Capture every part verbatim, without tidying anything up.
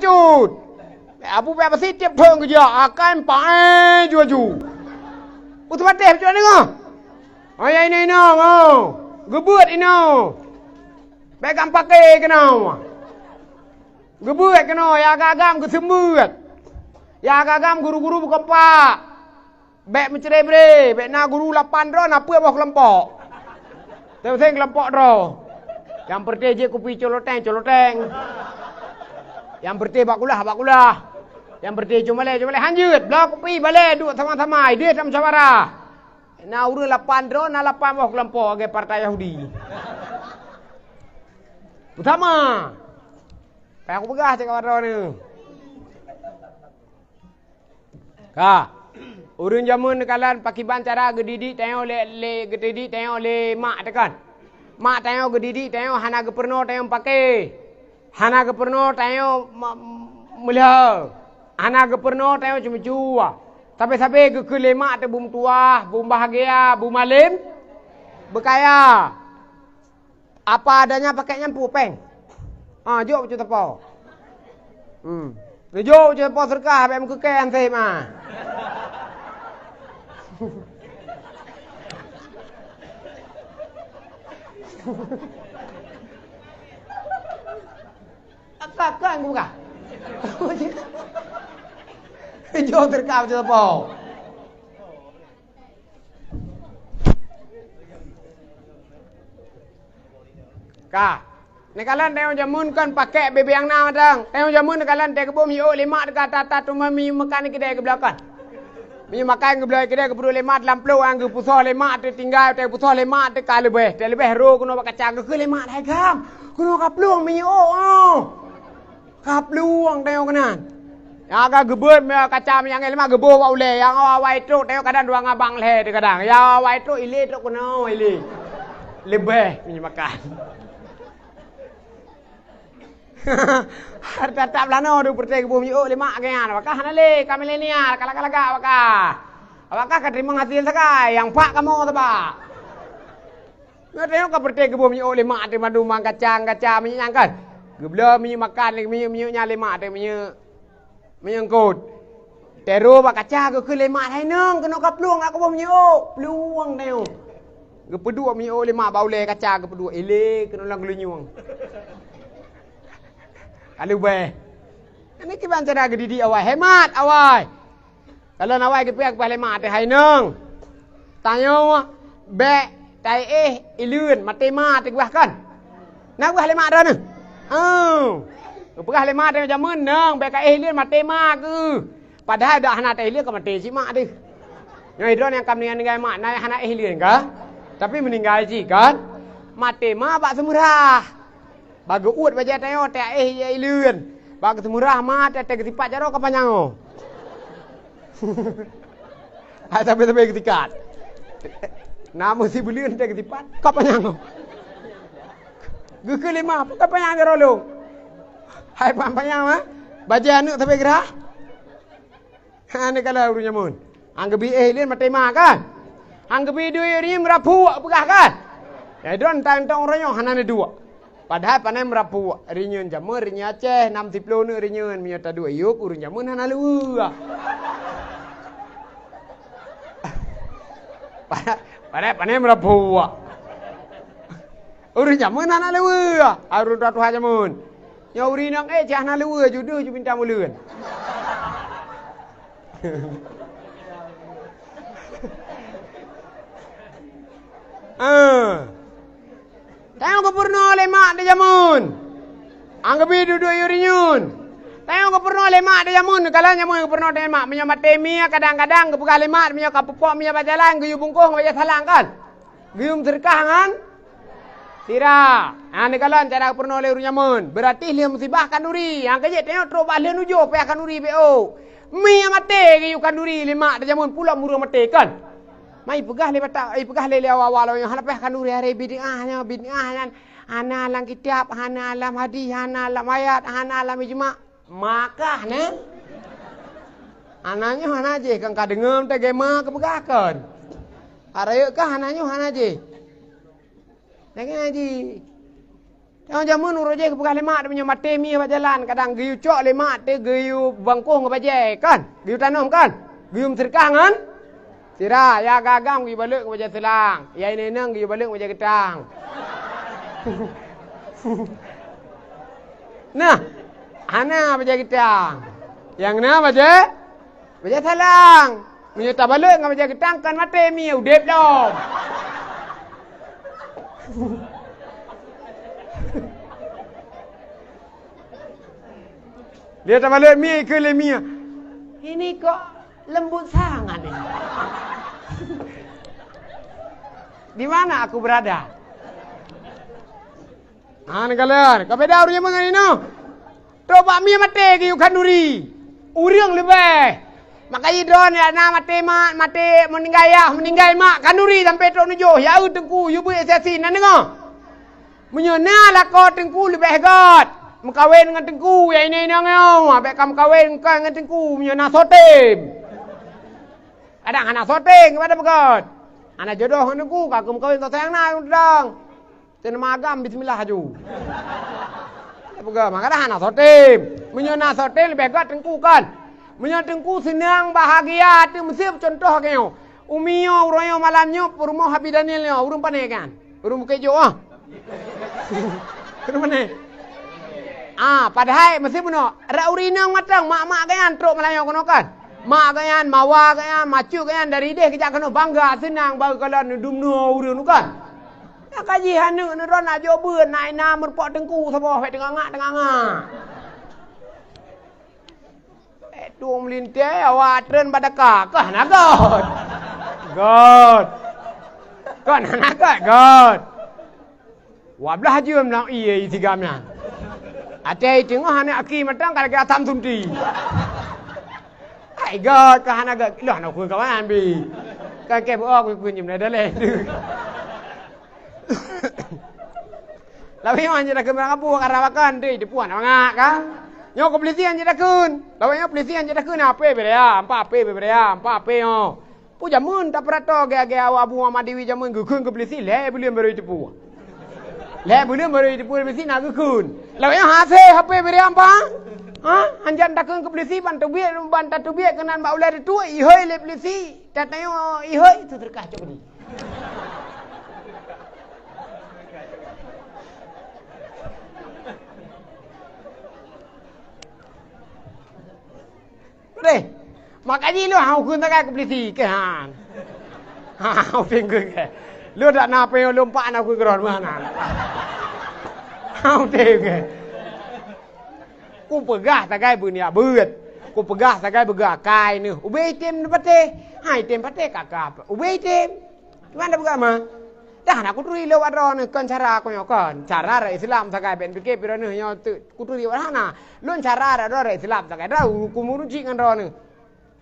Cut. Abu Bakar Siddiq tiep thon geujak, akai paéh ju-aju. Uteumatéh bacut deungoe. Ayah inoe-inoe, oh. Geubeuet inoe. Bèk gam paké keunoe. Geubeuet keunoe, ya agam-agam geuseumeuet. Ya agam-agam guru-guru beukompak. Bèk meucré-bré, bèk na guru lapan droe, na peuet boh keulompok. Teuntèe keulompok droe. Nyang peureuté jép kupi culoteng-culoteng. Nyang peureuté bak kulah, bak kulah. Nyang peureuté cumalée, cumalée. Han jeuet, bloe kupi balée duek sama-sama, idéh tam musyawarah. Na ureueng lapan droe, na lapan boh keulompok lagèe partai Yahudi. Beusama. Payah kupeugah cit kawan droeneuh. Ka. Ureueng jameun neukalon pakiban cara geudidik tanyoe lé, lé geudidik tanyoe lé mak teuh kan. Mak tanyoe geudidik tanyoe hana geupeurunoe tanyoe paké. Hana geupeurunoe tanyoe ma-, meulheueh. Hana geupeurunoe tanyoe ceumeucue. Sabe-sabe geukheun lé mak teuh beumeutuwah, beumubahgia, beumalém, beukaya. Apa adanya pakai nyampu péng. Ha, jok bacut sapo. Hmm. Neujok bacut sapo seudeukah, bèk meukeukée anseb, ha. Ka, ka, ka. Jok seudeukah bacut sapo. Ka. Neukalon tanyoe jameun kon pakék bebe nyang na mantong. Tanyoe jameun neukalon teuh geuboh miyueb lé mak teuka that-that teuma miyueb makan keudè geubloe kon. Miyueb makan geubloe keudè geupeuduek lé mak lam plueng, geupusoh lé mak teuh tinggai, teuh pusoh lé mak teuh ka leubeh. Teuh leubeh ro keunoe bak kaca geukheun lé mak, "Hai gam, keunoe ka plueng miyueb, oh." Ka plueng tanyoe keunan. Nyang ka geubeuet miyueb kaca miyueb angén leumah geuboh bak ulèe. Nyang awai trok tanyoe kadang dua ngabang lhèe teuh kadang. Nyang awai trok ilé trok keunoe ilé. Leubeh miyueb makan. Harta tak beulanoe deuh peureuté geuboh miyueb lé mak geuh nyan. Awak kah hana lé, ka milenial, ka lagak-lagak awak kah. Awak kah ka teurimong hasil sagai, nyang pak kamoe sabak. Nyoe tanyoe ka peureuté geuboh miyueb lé mak teuh mandum, mangkacang-kacang miyueb nyan kan. Geubloe miyueb makan lé miyueb-miyueb nyan lé mak teuh miyueb, miyueb eungkot. Teuh ro bak kaca geukheun lé mak, "Hai nong, keunoe ka plueng, ka geuboh miyueb." Plueng tanyoe. Geupeuduek miyueb lé mak bak ulèe kaca geupeuduek. Ilé keunoe lam geulinyueng. Ka leubeh. Nyan kiban cara geudidik awai. Hemat awai. Kalon awai geupeugah lé mak teuh, "Hai nong, tanyoe bèk taéh ileuen maté ma teuh," geupeugah kan? Na geupeugah lé mak droeneuh? Oh. Geupeugah lé mak teuh jameun, "Nong, bèk kaéh ileuen maté ma keuh." Padahai dak hana taéh ileuen ka maté cit mak teuh. Nyoe droeneuh nyang ka meuninggai-ninggai mak, na hana éh ileuen ka? Tapi meuninggai cit kan? Maté ma bak seumeurah. Bak geuuet bajèe tanyoe teuh éh ileuen. Bak geuseumurah ma teuh geusipat jaroe ka panyang oh. Hai sabe-sabe geusikat. Na meusibuleuen teuh geusipat ka panyang oh. Geukheun lé ma, "Peue ka panyang jaroe lôn?" Hai panyang-panyang ma. Bajèe aneuk sabe geurah. Ha, neukalon ureueng jameun. Han geubi éh ileuen maté ma kan? Han geubi duek ureueng nyan meurapuk peugah kan? Nyan droe tantong uroe nyoe hana neuduek. Padahai pané meurapuk. Ureueng nyan jameun, ureueng nyan Aceh, nam siploh neuk ureueng nyan. Meunyoe taduek yub, ureueng jameun hana leuweue. Padahai, padahai pané meurapuk. Ureueng jameun hana leuweue. Ureueng tuha-tuha jameun. Nyoe ureueng inong éh cit hana leuweue ju deuh ju bintang buleuen. Ah. Tanyoe geupeurunoe lé mak di jameun. Han geubi duek-duek yub rinyeun. Tanyoe geupeurunoe lé mak di jameun, kalon jameun geupeurunoe lé mak. Meunyoe maté mie kadang-kadang geupeugah lé mak, meunyoe ka peuphok mie bak jalan geuyue bungkôh ngon bajèe salang kan? Geuyue meuseudeukah ngon sira. Ha, neukalon cara geupeurunoe lé ureueng jameun. Beurati lheueh musibah khanduri. Nyang keujeuet tanyoe trok bak lheueh nujoh payah khanduri beuh. Mie maté geuyue khanduri lé mak di jameun pulom ureueng maté kon. Ma ipeugah lé Batak, ipeugah lé, lé awak-awak lôn nyoe hana payah khanduri, aré bid'ah nyoe, bid'ah nyan hana lam kitab, hana lam hadih, hana lam ayat, hana lam ijma'. Makah nyan. Hana nyoe hana jih, kan ka deungoe teuh gema keupeugah kon. Ka rayeuk kah hana nyoe hana jih. Jangan jih. Nyang jameun uroe jih geupeugah lé mak, meunyoe maté mie bak jalan, kadang geuyue cok lé mak teuh, geuyue bungkôh ngon bajée kan, geuyue tanom kan, geuyue meuseudeukah ngon sira. Ya agam geuyue balek ngon bajée seulang, ya inong geuyue balek ngon bajée geutang. Nah, hana bajée geutang. Nyang na bajée Bajée seulang. Meunyoe tabalek ngon bajée geutang, kon maté mie, udeb lom. Dia tabalek mie, ikeu lé mie. Ini kok lembut sangat ini. Di mana aku berada? Hana galak, ka beda ureueng nyan ngon inoe. Trok bak mie maté geuyue khanduri. Ureueng leubeh. Maka jih droeneuh na maté mak, maté meuninggai yah, meuninggai mak, khanduri sampoe trok neujoh, ya eu teungku, yue beuet siasat na deungoe. Meunyoe na lakoe teungku leubeh göt, meukawen ngon teungku, ya inong-inong nyoe, bèk ka meukawen kon ngon teungku, meunyoe na soe tem. Kadang hana soe tem, keupada peugöt. Hana jodoh ngon teungku, ka keu meukawen soe nyang na, ureueng. Teuma agam bismillah aju. Peugah, maka dah hana soe tem. Meunyoe na soe tem leubeh göt teungku kan. Meunyoe teungku seunang bahagia teuh meuseue contoh keu nyoe. Umi nyoe uroe nyoe malam nyoe peurumoh Abi Daniel nyoe ureueng pane kan. Ureueng Bukét Jok ah. Ureueng pane. Ah, padahai meuseue bunoe rot ureueng inong mantong mak-mak geuh nyan trok malam nyoe keunoe kan. Mak geuh nyan, mawa geuh nyan, macut geuh nyan dari déh geujak keunoe bangga seunang bak kalon dumnoe ureueng kan. Nyang ka jih aneuk neuron nak jok beuet, nak ina meureumpok teungku saboh, bèk teungangak-teungangak. Bèk tueng meulintèe, awak treun bak daka, kah na göt. Göt. Kah na göt, göt. Dua blaih jeuem lam ié sigam nyan. Até teungoh aneuk aki mantong ka lagèe asam sunti. Hai göt, kah na göt. Loh, na kheun kawan bi. Kan kèe beuo kheun jeuem na daleh. Lawét nyoe han jeuet takheun barang kabu, ka rawakan deh, teupuan mangat ka. Nyoe keu peulisi han jeuet takheun. Lawét nyoe peulisi han jeuet takheun, "Apé beureya, ampa apé beureya, ampa apé nyoe." Peue jameun tapeurato gaya-gaya awak Abu Muhammad Dewi jameun geukheun keu peulisi, lhèe buleuen barô jiteupeue. Lhèe buleuen barô jiteupeue peulisi na geukheun. Lawét nyoe hase apé beureya ampa. Ha? Han jeuet takheun keu peulisi ban teubiet, ban tateubiet keunan bak ulèe teutuek, ihôi lé peulisi. Tatanyong ihôi, seudeukah cok di. Deh, maka jih lôn hana kheun sagai keu peulisi keu han. Ha, udeb kheun keu. Lôn dak na peue lôn pak na kheun keudroe meunan. Ha, udeb kheun. Kupeugah sagai beuniet beuet. Kupeugah sagai beugeuakai neuh. Ubé item patéh. Ha, item patéh kakap. Ubé item. Cuman dak peugah mah. Dah na kuturi lé waroe neuh kon cara ku nyoe kon. Cara rakyat Islam sagai ben pike pira neuh nyoe tu kuturi waroe na. Lôn cara rakyat Islam sagai dah ku muruci ngon droe neuh.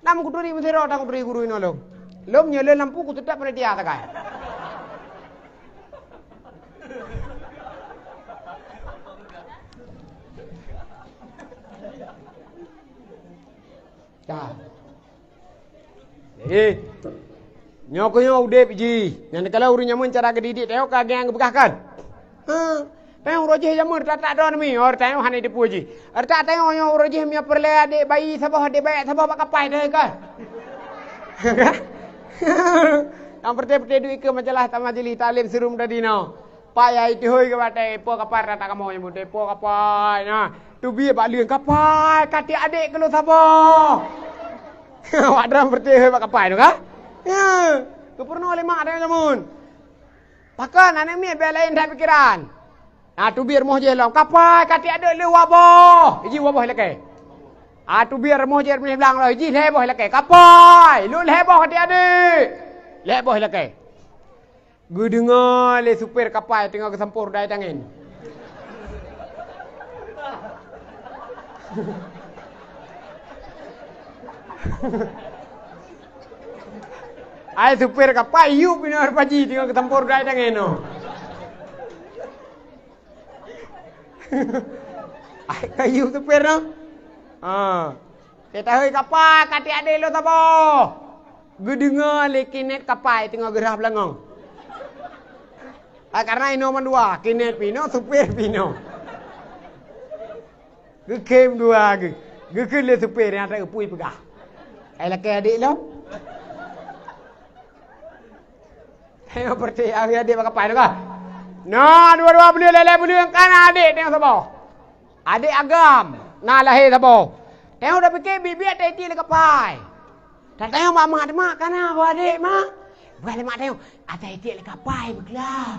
Nam kuturi meusiro tang kuturi guru inoe lom. Lom nyoe lé lampu kuteutap panitia sagai. Ka. Jadi, nyoe keuh nyoe udeb jih. Nyang teukalon ureueng jameun cara geudidik tanyoe ka geupeugah kan? Ha, tanyoe uroe jih jameun tak-tak droe nami, oh, tanyoe hana jiteupeue jih. Arta tanyoe nyoe uroe jih meunyoe peureulèe adék bayi saboh, adék bayak saboh bak kapai tanyoe kan? Nyang peureté-peureté duek keu majalah ta-, majelis taklim sirum tadi nyoe. Pak yai teuhôi keu batèe, ipo kapai rata kamoe nyang muda, ipo kapai na. Teubiet bak leuen, kapai, ka tiek adék keu lôn saboh. Awak droe peureté hôi bak kapai tu ka? Ya, geupeurunoe lé mak tanyoe jameun. Pakon aneuk miet bèk laén that pikeran. Na teubiet rumoh jih lom, kapai, ka tiek adék lôn waboh. Iji waboh ilakèe. A teubiet rumoh jih rumoh blang lom, iji lhèe boh ilakèe. Kapai, lôn lhèe boh ka tiek adék. Lhèe boh ilakèe. Geudeungoe lé supir kapai teungoh geusampôh rudai tangen. Ai supir kapai yup inoe rupa jih teungoh geusampôh rudai tangen nyoe. Ai ka yup supir nyoe. Ha. Teuhôi kapai ka tiek adék lôn saboh. Geudeungoe lé kinét kapai teungoh geurhah beulangong. Ah, karena inoe mandua, kinet pih inoe, supir pih inoe. Geukhem dua geuh. Geukheun lé supir nyang ata geupui peugah, "Hai lakèe adék lom." Tengok peureté, hai adék bak kapai tu kah? Nah, dua-dua buleuen, lhèe-lhèe buleuen kan adék tengok saboh. Adék agam, na lahé saboh. Tengok dah pike biet-biet ata itiek lé kapai. Tatanyong bak mak, "Mak, kana boh adék, Mak?" Bukan lé mak tanyong, "Ata itiek lé kapai beuklam."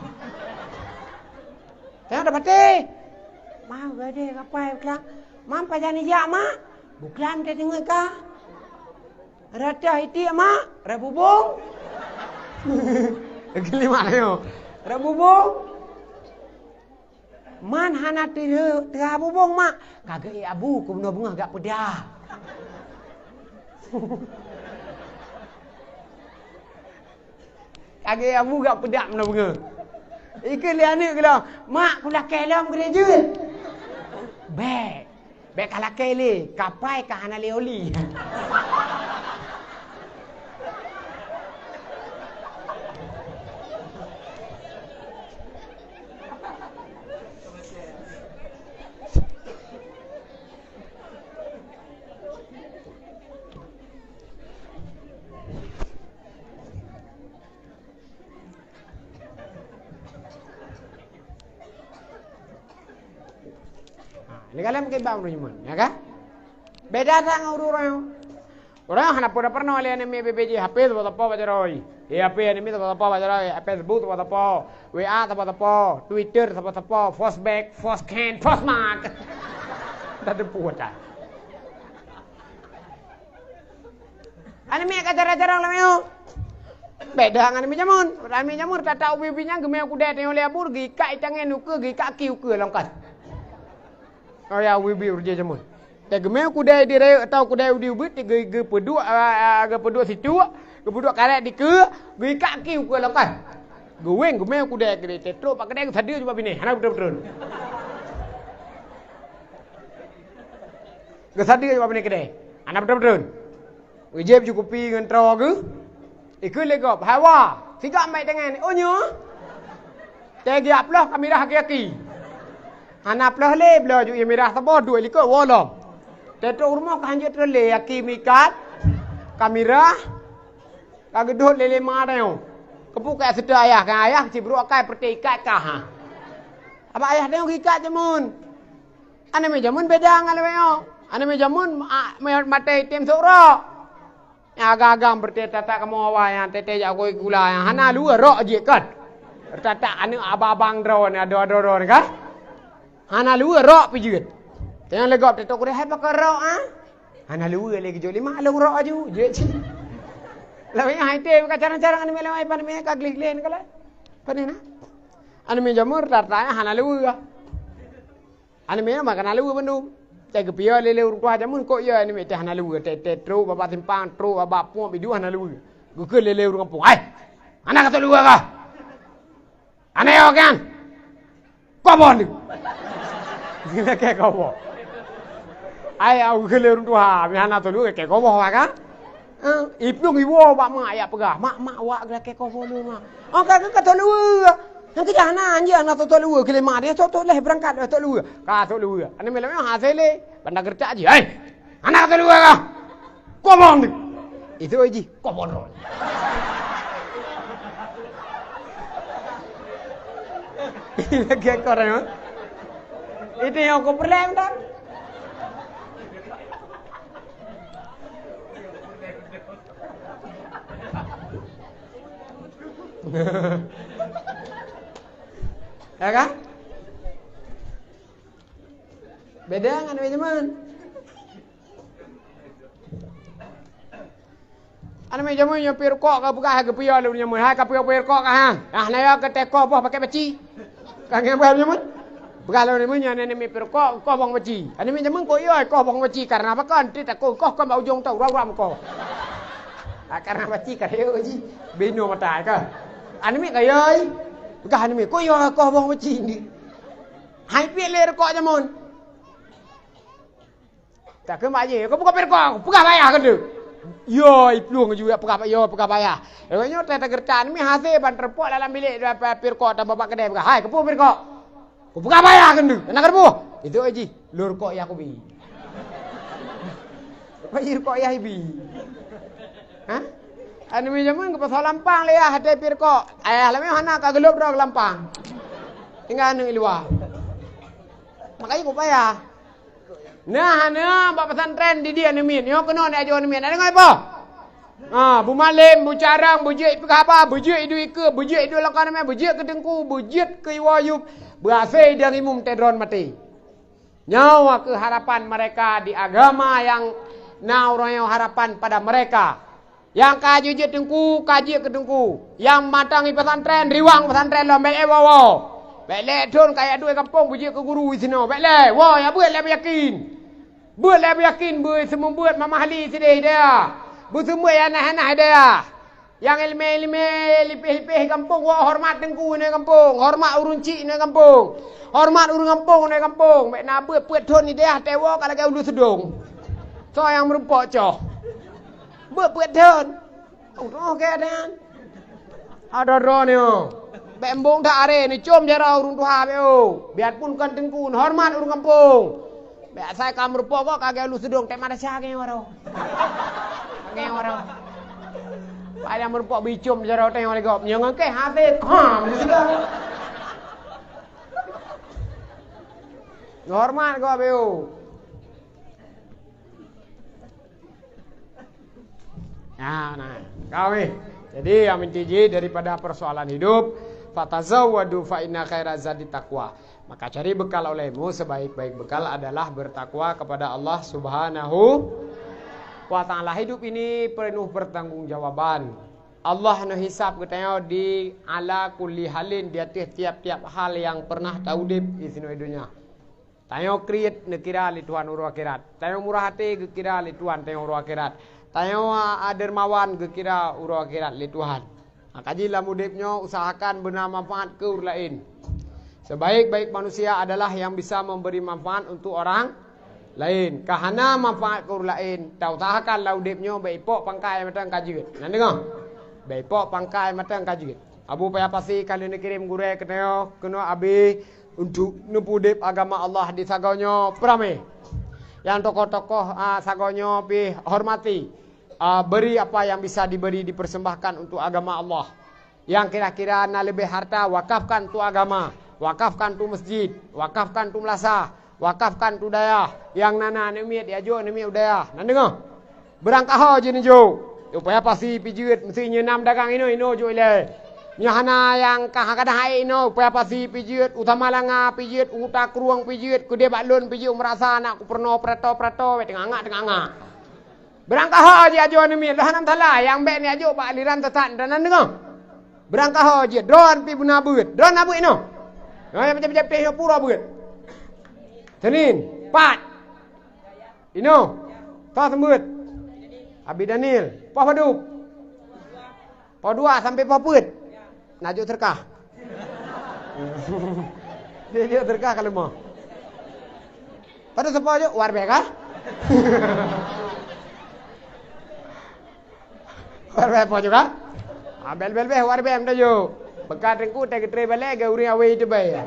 Tanyong dah patéh. "Mak, boh adék kapai beuklam." "Mak, pajan ijak, Mak?" "Beuklam teudeungoe ka." "Rata itiek, Mak?" "Rata bubông." Geukheun lé mak tanyong, "Rata bubông?" "Man hana teuha-, teuha bubông, Mak." "Ka geuék abu keu bunoe beungoh gak peudak." Ka geuék abu gak peudak bunoe beungoh. Ikheun lé aneuk geuh lom, "Mak, kulakèe lom geurejeuet." "Bèk. Bèk kalakèe lé, kapai ka hana lé oli." Ha, lé galak meukeubang ureueng nyoe, ya kan? Beda that ngon ureueng-ureueng. Ureueng hana pernah, pernah lé aneuk miet B B J, H P sapo-sapo baca roi. Eh, H P aneuk miet sapo-sapo baca roi, eh, Facebook sapo-sapo, W A sapo-sapo, Twitter sapo-sapo, Fosbek, Fosken, Fosmark. Dah depu dah. Aneuk miet ka jarang-jarang lam nyoe. Beda ngon aneuk miet jameun. Aneuk miet jameun tatak ubit-ubit nyang geumé kudai teunyong lé abur, geuikat itangen ukeue, geuikat aki ukeue longkot. Oh ya, ubit-ubit ureueng jameun. Teugeumé kudai di rayeuk atau kudai udi ubit, geu-, geupeuduek, a, a, geupeuduek situek, geupeuduek karet dikeue, geuikat aki ukeue longkot. Geuwéng geumé kudai keudeh, trok bak keudè geusadeue jubah binéh, hana beutôi-beutôi. Geusadeue bak binéh keudè. Hana beutôi-beutôi. Geujép ju kupi ngon troe geuh. Ikheun lé gob, "Hai wa, sigak mè tangen." "Oh nyoe?" Teugiak ploh ka mirah aki-aki. Hana ploh lé, bloe ju ie mirah saboh, duek likot woe lom. Teutrok rumoh ka hanjeuet troh lé, aki meuikat, ka mirah, ka geudhôt lé lé ma tanyong. Keupeue ka seutôt ayah, kan ayah sibrok akai peureté ikat kah, ha. Abah ayah tanyong geuikat jameun. Aneuk miet jameun beda ngon lawét nyoe. Aneuk miet jameun, a, maté item sôk rok. Nyang agam-agam peureté tatak kamoe awai nyang teuntèe jak kôi gula nyang hana luweue rok jih kon. Tatak aneuk abang-abang droe ni, adoe-adoe droe ni kan. Hana luweue rok pih jeuet. Tanyong lé gob teutrok kudeh, "Hai pakon rok, ah?" "Hana luweue lé geujok lé mak lôn rok aju," jeuet cit. Lawét nyoe hai teuh ka carang-carang aneuk miet lawét, aneuk miet ka gleh-gleh ni kalai. Pane na? Aneuk miet jameun tatak hana luweue. Aneuk miet mah ka na luweue bandum. Cai geupiôh lé-lé ureueng tuha jameun kok ya aneuk miet teuh hana luweue, teutrok bak simpang, trok bak pueng bidu hana luweue. Geukheun lé-lé ureueng gampông, "Hai! Hana ka sôk luweue kah? Hana yo kan? Koboh ni!" Lakèe koboh. Ai, au geukheun lé ureueng tuha, meuhana sôk luweue lakèe koboh kan? Eh, iplueng iwoe bak mak, jak peugah, "Mak, mak, wak geulakèe koboh lôn, mak." "Oh, ka, ka, ka sôk luweue." Nyang keujah na, anjing na sôk luweue, keu lé mak dia, "Sôk, sôk leh, beurangkat, sôk luweue." Ka sôk luweue. Aneuk miet lawét nyoe hase lé, banda geureutak jih, "Hai! Hana ka sôk luweue kah? Koboh ni!" Itu jih, koboh droe. Lagèe korang, ha? Itu nyang aku peureulèe dah. Ya kan? Beda ngon aneuk miet jameun. Aneuk miet jameun nyoe pih rukok ka peugah geupiôh lé ureueng jameun. Hai ka piôh-piôh rukok ka, ha? Ah, na ya keu teukoh boh pakai baci. Ka ngieng bah jameun. Peugah lé ureueng jameun nyoe aneuk miet pih rukok, koh bông baci. Aneuk miet jameun kok yo koh bông baci, karena apa kon? Ti takot koh kon bak ujong tau, uram-uram koh. Ah, karena baci ka yo ji. Binoe mata ka. Aneuk miet ka yo. Peugah aneuk miet, kok yo koh bông baci ni. Hai piek lé rukok jameun. Takheun bak jih, "Kau buka pih rukok, peugah bak ayah keuneuk." Yo, iplueng ju peugah, yo, peugah payah. Lagèe nyoe teuh tageureutak, mi hase ban teureumpok lam bilék, dua pih rukok, tambah bak keudè peugah, "Hai, keupeue pih rukok? Kupeugah payah keuneuk, hana keupeue." Itu aji, lôn rukok yah kubi. Apa ji rukok yah ibi? Hah? Anu mi jameun keu pasal lampang lé yah, hate pih rukok. Ayah lam hana ka geulop droe lampang. Tinggai aneuk i luwa. Makajih kupeugah payah. Nah, nah, bak pesantren didik aneuk miet. Nyoe keunoe neuajoe aneuk miet. Na deungoe peue? Ha, bu malem, bu carông, bu jeuet peugah haba, bu jeuet iduek ikeue, bu jeuet iduek lam kawan ramè, bu jeuet keu teungku, bu jeuet keu iwoe yup, bu hase idong imum teuh droen maté. Nyoe keuh harapan mereka di agama nyang na uroe nyoe harapan pada mereka. Nyang ka jeuet teungku, ka jeuet keu teungku. Nyang mantong i pesantren, riwang pesantren lom, bèk lé woe-woe. Bèk lé thon ka jak duek gampông beujeuet keu guru disinoe. Bèk lé, woe, ya beuet lé beuyakin. Beuet lé beuyakin, beuseumeubeuet mamah li sideh hidayah. Beuseumeubeuet nyang nah-nah hidayah. Nyang ileumèe-ileumèe lipéh-lipéh gampông, woe horeumat teungku inoe gampông, horeumat ureueng chik inoe gampông, horeumat ureueng gampông inoe gampông. Bèk na beuet peuet thon hidayah, teuwoe ka lagèe uleue seudong. Soe nyang meurumpok coh. Beuet peuet thon. Uroe keuadaan. Ada droe nyoe. Bèk embong that aré neucom jaroe ureueng tuha bèk oh. Biarpun kon teungku, neuhoreumat ureueng gampông. Bèk asai ka meurumpok gob ka lagèe uleue seudong, tém madrasah geuh waroe. Geuh waroe. Payah meurumpok bicom jaroe teuh lé gob. Nyoe ngon kèe haféz. Ha, meusiga. Neuhoreumat gob bèk oh. Nah, nah, kawé. Jadi, yang inti jih daripada persoalan hidup, "Fatazawwadu fa inna khaira zadi taqwa." Maka cari bekal olehmu, sebaik-baik bekal adalah bertakwa kepada Allah Subhanahu wa Ta'ala. Hidup ini penuh pertanggungjawaban. Allah neuhisab geutanyoe di ala kulli halin, di ateueh tiap-tiap hal nyang pernah taudeb di sinoe donya. Tanyoe kriet neukira lé Tuhan uroe akhirat. Tanyoe murah até geukira lé Tuhan tanyoe uroe akhirat. Tanyoe, a, dermawan geukira uroe akhirat lé Tuhan. Maka jih lam udeb nyoe usahakan beuna manfaat keu ureueng laén. Sebaik-baik manusia adalah yang bisa memberi manfaat untuk orang lain. Ka hana manfaat keu ureueng laén, tausahakan lam udeb nyoe bèk ipok pangkai mantong ka jeuet. Na deungoe? Bèk ipok pangkai mantong ka jeuet. Abu Paya Pasi ka lheueh neukirém gurèe keunoe, keunoe abéh untuk neupeudeb agama Allah di sagoe nyoe peuramé. Nyang tokoh-tokoh, a, sagoe nyoe pih hormati. A, beri apa yang bisa diberi, dipersembahkan untuk agama Allah. Nyang kira-kira na leubeh harta, wakafkan untuk agama, wakafkan untuk masjid, wakafkan untuk meulasah, wakafkan untuk dayah. Nyang na, na aneuk miet, ya jok aneuk miet u dayah. Na deungoe? Beurangkaho jih neujok. U Paya Pasi pih jeuet, meusti nyoe nam dagang inoe, inoe jok ilèe. Nyoe hana nyang ka, ka dahai inoe, u Paya Pasi pih jeuet, u Samalanga pih jeuet, u Takrueng pih jeuet, keudeh bak lôn pih jeuet, u Meurasa na kupeurunoe peurato-peurato, bèk teungangak-teungangak. Beurangkaho jih ajoe aneuk miet, lôn hana meusalah, nyang bèk neujok bak aliran sesat, na deungoe? Beurangkaho jih, droeneuh pih beuna beuet, droeneuh na beuet inoe. Nyoe nyang peucah-peucah pih nyoe pura beuet. Seunin, pat. Inoe, toh seumeubeuet. Abi Daniel, poh padub? Poh dua sampai poh peuet. Na jok seudeukah? Jok seudeukah ka leumoh. Padub sapo jok? Warbèe kah? Warbèe po jok kah? Ah, bèe-bèe, warbèe meunan jok. Beuka teungku, teugeutreuk balèe, geu ureueng awai teubèe.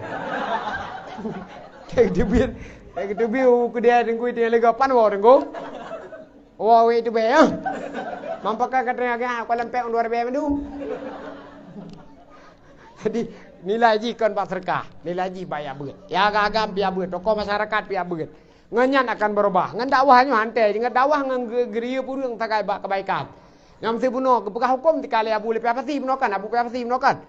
Teugeuteubiet, teugeuteubiet u keudè teungku, teungoh leugoe pan woe teungku. Woe wék tubèe, ya. Mampaka ka teungoh geuh, kuala lempek dua ribèe mandum. Jadi, nilai jih kon bak seudeukah, nilai jih bak jak beuet. Ya agam-agam piyak beuet, tokoh masyarakat piyak beuet. Ngon nyan akan beurubah. Ngon dakwah nyoe hantei, ngon dakwah ngon ge-, geuriyeue ureueng sagai bak keubaikan. Nyang meusibunoe geupeugah hukôm tika lé Abu Paya Pasi bunoe kan, Abu Paya Pasi bunoe kan.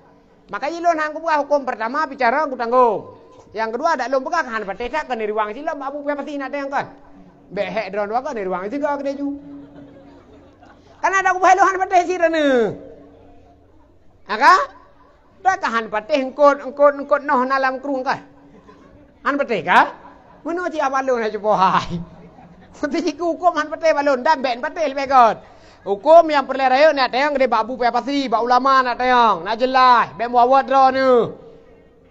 Maka jih lôn han kupeugah hukôm, peurtama bicara kutanggong. Nyang keudua, dak lôn peugah hana patéh that keuneuk riwang silom Abu Paya Pasi nak teuh kan. Bèk hék droe dua keuneuk riwang sigoe keudeh ju. Kan dak kupeugah lôn hana patéh sidroe nyoe. Ha ka? Dak ka hana patéh eungkôt, eungkôt, eungkôt noh na lam krueng ka. Han patéh ka? Meunoe cit abah lôn hai cupo hai. Meusti jih keu hukôm han patéh bak lôn, dan bèk patéh leubeh göt. Hukôm nyang peureulèe rayeuk nak tanyong keudeh bak Abu Paya Pasi, bak ulama nak tanyong, nak jeulaih, bèk meuawot droeneuh.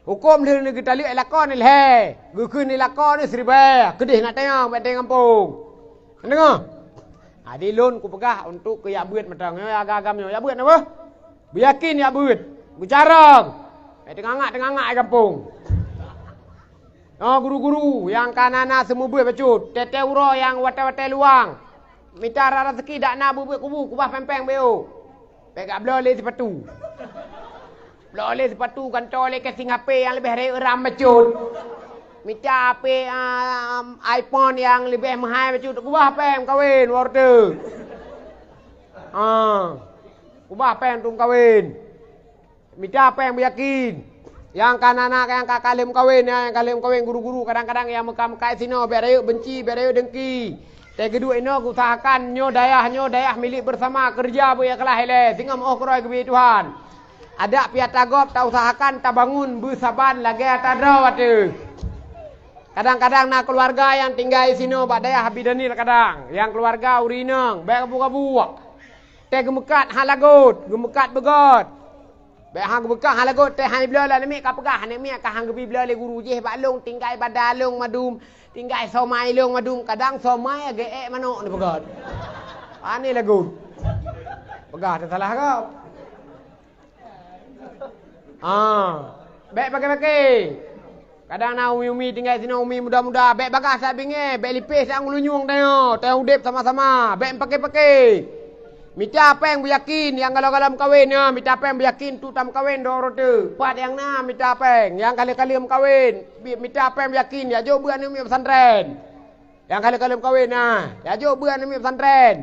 Hukôm lheueh nyoe geutaleuek lakoe nyoe lhèe, geukheun nyoe lakoe nyoe siribèe, keudeh nak tanyong, bèk tanyong gampông. Deungö? Jadi lôn kupeugah untuk keu jak beuet mantong. Nyoe agam-agam nyoe, jak beuet na beuh. Beuyakin jak beuet. Beucarông. Eh, teungangak-teungangak di gampông. Oh, guru-guru nyang ka na-na seumeubeuet bacut, teuntèe uroe nyang watèe-watèe luwang. Mita raseuki dak na beuet-beuet kubu, kubah péng-péng beu. Bèk gabloe lé sipatu. Bloe lé sipatu, gantoe lé casing H P nyang leubeh rayeuk ram bacut. Mita H P, ah, iPhone nyang leubeh meuhai bacut, kubah péng meukawen, worte. Ah. Kubah péng untuk meukawen. Mita péng beuyakin. Nyang ka na-na, nyang ka, ka lheueh meukawen, nyang ka lheueh meukawen guru-guru, kadang-kadang nyang meuka-meuka sinoe, bèk rayeuk benci, bèk rayeuk dengki. Teuh geuduek inoe geuusahakan nyoe dayah, nyoe dayah milék bersama, keureuja beu ikhlaih ilèe, singoh meu'oh keudroe geubri Tuhan. Adak pih ata gob tausahakan tabangun beusaban lagèe ata droe ateueh. Kadang-kadang na keuluwarga nyang tinggai sinoe bak dayah Abi Daniel kadang, nyang keuluwarga ureueng inong, bèk gabuk-gabuk. Teuh geumeukat hana lagot, geumeukat beugöt. Bèk han geumeukat hana lagot, teuh han jibloe lé aneuk miet ka peugah, aneuk miet ka han geubri bloe lé guru, jih bak lôn tinggai bada lôn mandum, tinggai somai lôn mandum, kadang somai geuék manok neupeugöt. Pane lagot. Peugah teusalah gob. Ah, bèk paké-paké. Kadang na umi-umi tinggai sinoe, umi muda-muda, bèk bagaih that bingèh, bèk lipéh that ngon lunyueng tanyoe, tanyoe udép sama-sama, bèk paké-paké. Mita péng beuyakin, nyang galom-galom meukawen nyoe, mita péng beuyakin tu tameukawen dua uroe teuk. Pat nyang na mita péng, nyang ka lheueh-ka lheueh meukawen, bi-, mita péng beuyakin, jak jok beuet aneuk miet pesantren. Nyang ka lheueh-ka lheueh meukawen na, jak jok beuet aneuk miet pesantren.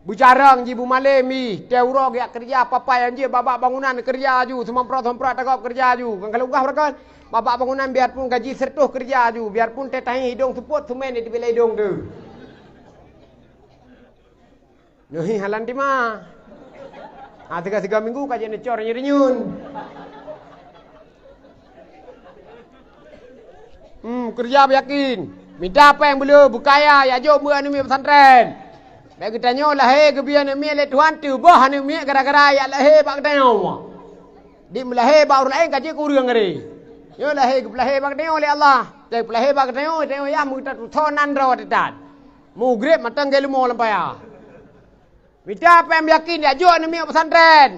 Beucarông jih beumalém jih, teuh uroe geujak keureuja, papa nyang jeuet bak-bak bangunan keureuja aju, seumamprot-seumamprot ata gob keureuja aju. Nyang ka lheueh ugah beureukan, bak-bak bangunan biarpun gaji seureutoh keureuja aju, biarpun teuh tahi idong seupôt seumén di teubiet lé idong teuh. Neuhi halan tima. Ha, tiga-tiga minggu ka jeuet neucor nyeurenyun. Hmm, keureuja beuyakin. Mita péng beuleu, beukaya, jak jok beuet aneuk miet pesantren. Bèk geutanyoe lahé geubri aneuk miet lé Tuhan, teuboh aneuk miet gara-gara jak lahé bak geutanyoe. Di meulahé bak ureueng laén ka jeuet keu ureueng geude. Nyoe lahé geupeulahé bak geutanyoe lé Allah. Teupeulahé bak geutanyoe, tanyoe yah meutatusoe nan droe teuh that. Mugreb mantong geuleumô lam paya. Mita péng beuyakin jak jok aneuk miet pesantren.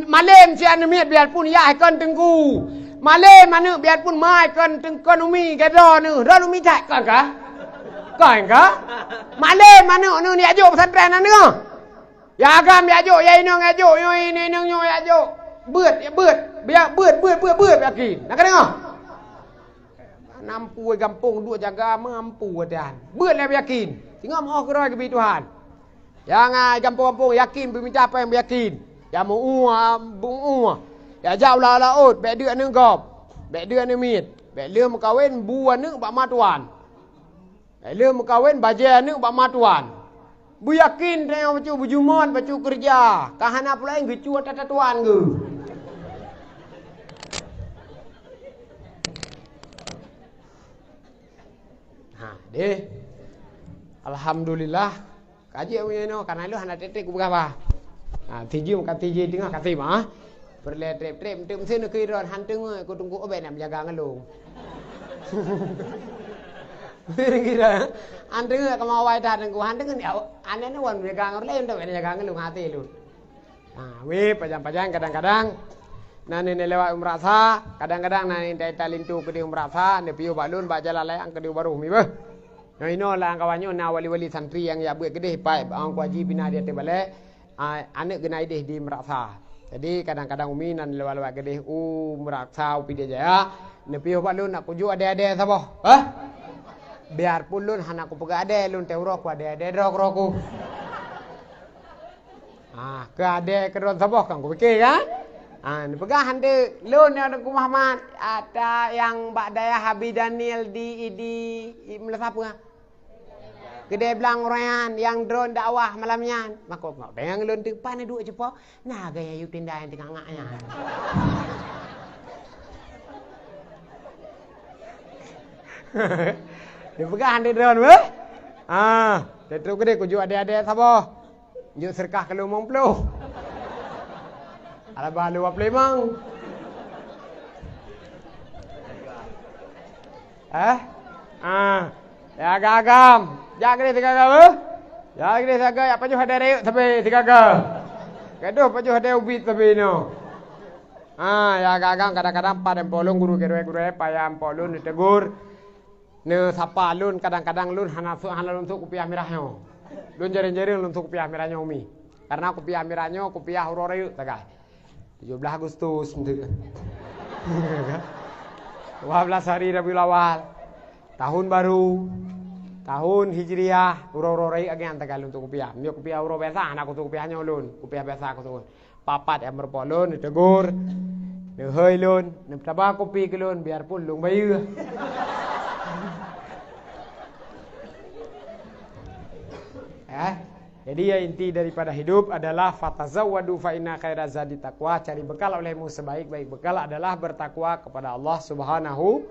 Malém si aneuk miet biarpun yah ikon teungku. Malém aneuk biarpun ma ikon teungkon umi gadôh neuh. Droeneuh umi that kon ka? Kon ka? Malém aneuk neuh jak jok pesantren aneuk. Ya agam jak jok, ya inong jak jok, ya inong nyoe jak jok. Beuet, ya beuet. Biar beuet, beuet, beuet, beuet yakin. Nak keudéh? Nampu gampông duek jaga mampu dan. Beuet lé yakin. Singoh meu'oh keudroe geubri Tuhan. Nyang ai gampông-gampông yakin beumita péng beuyakin. Ya meu-ue, meu-ue. Ya jak u laôt-laôt, bèk deuk aneuk gob. Bèk deuk aneuk miet. Bèk lheueh meukawen bu aneuk bak ma tuan. Bèk lheueh meukawen bajèe aneuk bak ma tuan. Beuyakin tanyoe bacut beujumôt bacut keureuja, ka hana peue laén geucue ata tuan geuh. Ha, deh. Alhamdulillah. Ka jeuet meunyoe inoe, kana lôn hana trép-trép kupeugah bah. Ha, sijeuem ka sijeuem teungoh ka sima. Peureulèe trép-trép, enteuk meuseu neukheun droen, han teungoh ku teungku ubé na meujaga ngon lôn. Kira, han teungoh ka mawai that teungku, han teungoh ni, aneuk ni wan meujaga ngon lôn, enteuk ubé na jaga ngon lôn, hati lôn. Ha, weh, pajan-pajan kadang-kadang na neulewat u Meuraksa, kadang-kadang na neulewat linto keudéh u Meuraksa, neupiôh bak lôn bak jalan layang keudéh u Barôh mi beuh. Nyoe inoe lam kawan nyoe na wali-wali santri nyang jak beuet keudéh, pai bak Teungku Haji pih na di ateueh balèe, a, aneuk geuh na idéh di Meuraksa. Jadi kadang-kadang umi na neulewat-lewat keudéh u Meuraksa, u Pidie Jaya, neupiôh bak lôn nak kujok adèe-adèe saboh. Hah? Biarpun lôn hana kupeugah adèe, lôn teuh uroe ku adèe-adèe droe keudroe ku. Ah, keu adèe keudroe saboh kan kupiké kan? Ah, neupeugah han deuek lôn nyang Teungku Muhammad, ata nyang bak dayah Abi Daniel di, di, di Meulasapeue. Keudè Blang Rayyan nyang droen dakwah malam nyan. Mako, mako, dayang lôn teuh pan duek ceupok, na gaya yue tinda nyang teungangak nyan. Neupeugah han deuek droen weh. Ah, teutrok keudéh kujok adèe-adèe saboh. Jok seudeukah keu lôn limong ploh. Alaba lôn dua ploh limong. Eh? Ah. Ya agam-agam. Jak keudéh sigoe-goe, eh? Ya, gini sagai, apa jih ada rayek tapi tiga ga. Gadoh apa jih ada ubit tapi no. Ha, ya, gagang kadang-kadang pada empolong guru gurée-gurée payah empolong ditegur. Neusapa lôn, kadang-kadang lôn hana su-, hana lôn sôk kupiah mirah nyoe. Lôn jareueng-jareueng lôn sôk kupiah mirah nyoe, Umi. Karena kupiah mirah nyoe, kupiah uroe rayeuk sagai. Tujoh blaih Agustus, dua belas hari Rabiul Awal. Tahun baru, tahun Hijriah, uroe-uroe rayeuk agian tagai lôn sôk kupiah. Meunyoe kupiah uroe biasa, hana kusôk kupiah nyoe lôn. Kupiah biasa kusôk. Papat nyang meurumpok lôn, neutegur, neuhôi lôn, neutaba kupi keu lôn, biarpun lôn bayeue. Eh, jadi ya inti daripada hidup adalah fatazawwadu fa inna khaira zadi taqwa, cari bekal olehmu sebaik-baik bekal adalah bertakwa kepada Allah Subhanahu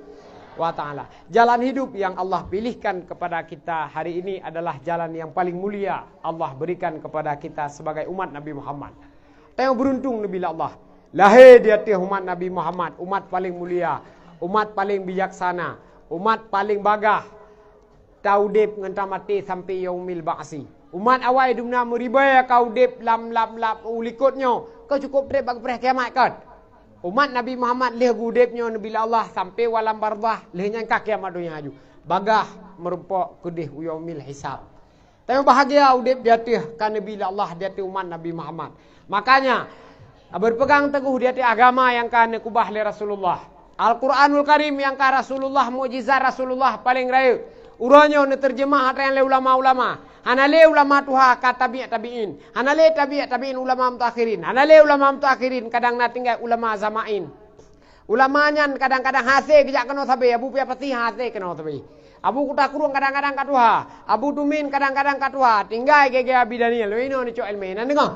wa taala. Jalan hidup yang Allah pilihkan kepada kita hari ini adalah jalan yang paling mulia Allah berikan kepada kita sebagai umat Nabi Muhammad. Tanyoe beuruntung neubi lé Allah. Lahé di ateueh umat Nabi Muhammad, umat paleng mulia, umat paleng bijaksana, umat paleng bagaih. Taudeb ngon tamaté sampai yaumil ba'si. Umat awai dumna meuribèe ka udeb lam, lam, lam u likot nyoe, ka cukôp trép bak geupreh kiamat kon. Umat Nabi Muhammad lheueh geuudeb nyoe neubi lé Allah sampai u alam barzakh, lheueh nyan ka kiamat donya aju. Bagaih meurumpok keudeh u yaumil hisab. Tanyoe bahagia udeb di ateueh ka neubi lé Allah di ateueh umat Nabi Muhammad. Makanya, berpegang teguh di ateueh agama nyang ka neukubah lé Rasulullah. Al-Quranul Karim nyang ka Rasulullah, mukjizat Rasulullah paleng rayeuk. Uroe nyoe neuteurjeumah atra nyan lé ulama-ulama. Hana lé ulama tuha ka tabi' tabi'in. Hana lé tabi' tabi'in ulama mutaakhirin. Hana lé ulama mutaakhirin kadang na tinggai ulama zamain. Ulama nyan kadang-kadang hasé geujak keunoe sabe, Abu Paya Pasi hasé keunoe sabe. Abu Kuta Krueng kadang-kadang ka tuha, Abu Tumin kadang-kadang ka tuha, tinggai gaya-gaya Abi Daniel, inoe neucok ileumèe, na deungoe?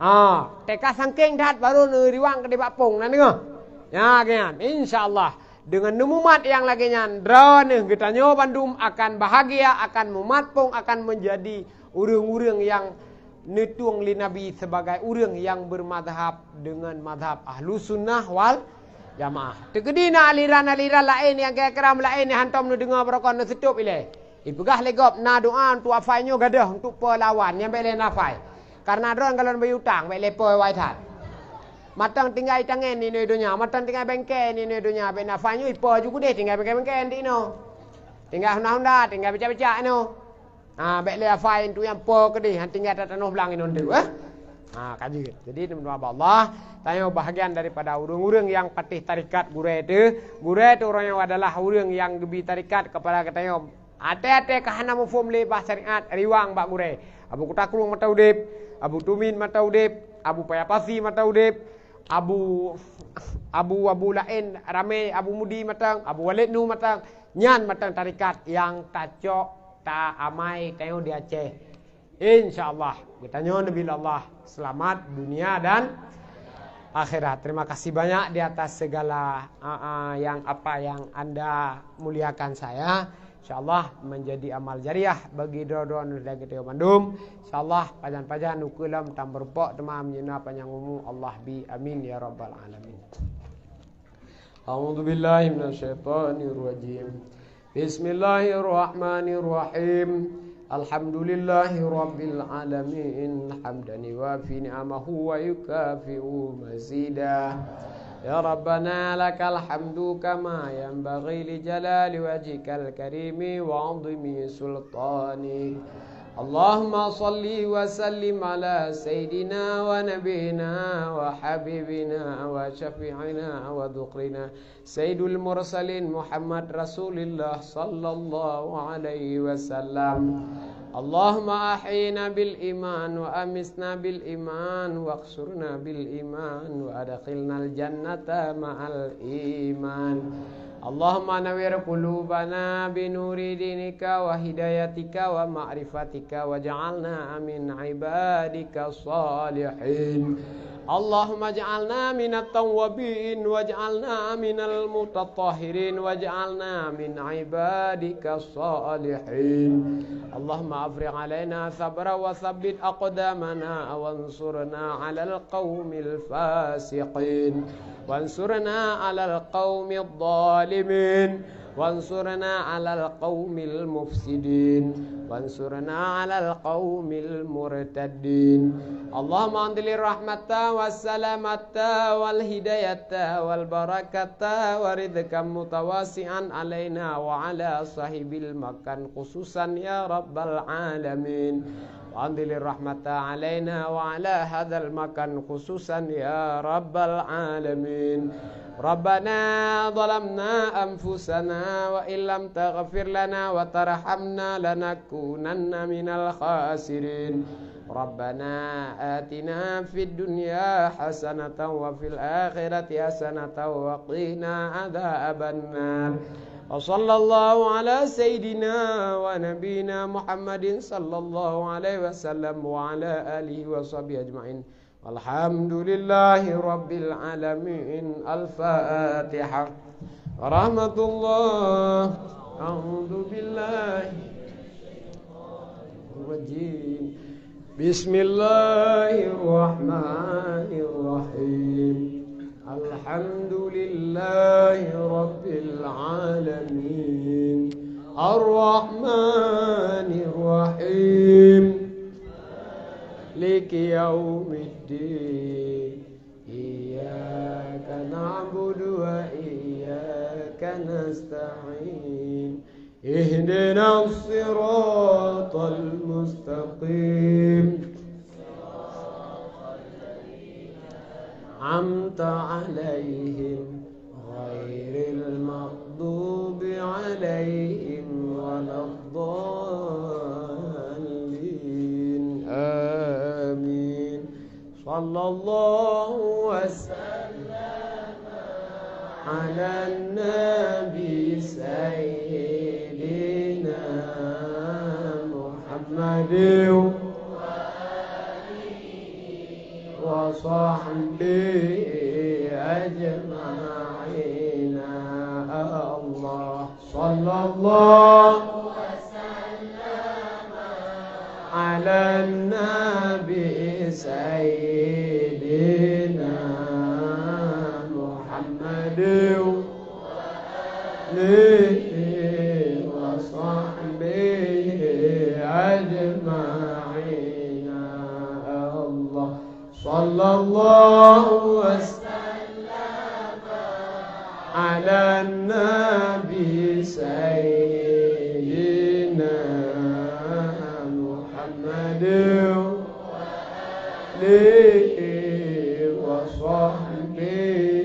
Ha, teuka sangkeng that baru neuriwang keudeh bak pong, na deungoe? Nyan, nyan, insya Allah, deungon neumumat nyang lagèe nyan, droeneuh geutanyoe bandum akan bahagia, akan mumat pong, akan meunjadi ureueng-ureueng nyang neutueng lé Nabi sibagai ureueng nyang beumadhab deungon madhab Ahlussunnah wal Jamaah. Teukeudi na aliran-aliran laén nyang kira-kira meulaén nyang hantom neudeungoe barokon neuseutôb ilèe. Ipeugah lé gob na doa untuk afai nyoe gadôh untuk peulawan nyang bèk lé nafai. Karena droe galon bayeue utang bèk lé peue wai that. Mantong tinggai tangen inoe donya, mantong tinggai bengke inoe donya, bèk nafai nyoe ipo ju keudeh tinggai bengke-bengke di inoe. Tinggai honda-honda, tinggai becak-becak inoe. Ha, bèk lé afai tu nyang po keudeh, han tinggai atas tanoh blang inong tu, eh? Ha, ka jeuet. Jadi, teuma-teuma bak Allah, tanyoe bahagian daripada ureueng-ureueng nyang patéh tarekat gurèe teuh. Gurèe teuh ureueng nyan adalah ureueng nyang geubi tarekat keupada geutanyoe. Até-até ka hana muphom lé bah syariat, riwang bak gurèe. Abu Kuta Krueng mantong udeb, Abu Tumin mantong udeb, Abu Paya Pasi mantong udeb, Abu, Abu, Abu laén ramé, Abu Mudi mantong, Abu Walid Nu mantong. Nyan mantong tarekat nyang tacok ta amai tanyoe di Aceh. Insya Allah, geutanyoe neubi lé Allah seulamat dunia dan akhirat. Terima kasih banyak di atas segala, a, a, yang apa yang anda muliakan saya. Insya Allah menjadi amal jariah bagi droe-droe dan geutanyoe bandum. Insya Allah pajan-pajan ukeue lom tam beureumpok teuma meunyoe na panyang umu Allah bi. Amin ya rabbal alamin. أعوذ بالله من الشيطان الرجيم. بسم الله الرحمن الرحيم. الحمد لله رب العالمين، حمدا يوافي نعمه ويكافئ مزيده. يا ربنا لك الحمد كما ينبغي لجلال وجهك الكريم وعظيم سلطانك. اللهم صل وسلم على سيدنا ونبينا وحبيبنا وشفيعنا وذخرنا سيد المرسلين محمد رسول الله صلى الله عليه وسلم. اللهم أحينا بالإيمان وأمتنا بالإيمان واحشرنا بالإيمان وأدخلنا الجنة مع الإيمان. اللهم نور قلوبنا بنور دينك وهدايتك ومعرفتك واجعلنا من عبادك الصالحين. اللهم اجعلنا من التوابين واجعلنا من المتطهرين واجعلنا من عبادك الصالحين. اللهم أفرغ علينا صبرا وثبت أقدامنا وانصرنا على القوم الفاسقين وانصرنا على القوم الظالمين وانصرنا على القوم المفسدين. وانصرنا على القوم المرتدين. اللهم أنزل الرحمة والسلامة والهداية والبركة ورزقا متوسعا علينا وعلى صاحب المكان خصوصا يا رب العالمين. وأنزل الرحمة علينا وعلى هذا المكان خصوصا يا رب العالمين. ربنا ظلمنا أنفسنا وإن لم تغفر لنا وترحمنا لنكونن من الخاسرين. ربنا آتنا في الدنيا حسنة وفي الآخرة حسنة وقنا عذاب النار. وصلى الله على سيدنا ونبينا محمد صلى الله عليه وسلم وعلى آله وصحبه أجمعين. والحمد لله رب العالمين. الفاتحة. رحمة الله. أعوذ بالله الرجيم. بسم الله الرحمن الرحيم. الحمد لله رب العالمين. الرحمن الرحيم. مالك يوم الدين. إياك نعبد وإياك نستعين. اهدنا الصراط المستقيم. أنعمت عليهم غير المغضوب عليهم ولا الضالين. آمين. صلى الله وسلم على النبي سيدنا محمد وصحبه أجمعين. الله. صلى الله وسلم على النبي سيدنا محمد وآله وصحبه أجمعين. الله. صلى الله وسلم على النبي سيدنا محمد وآله وصحبه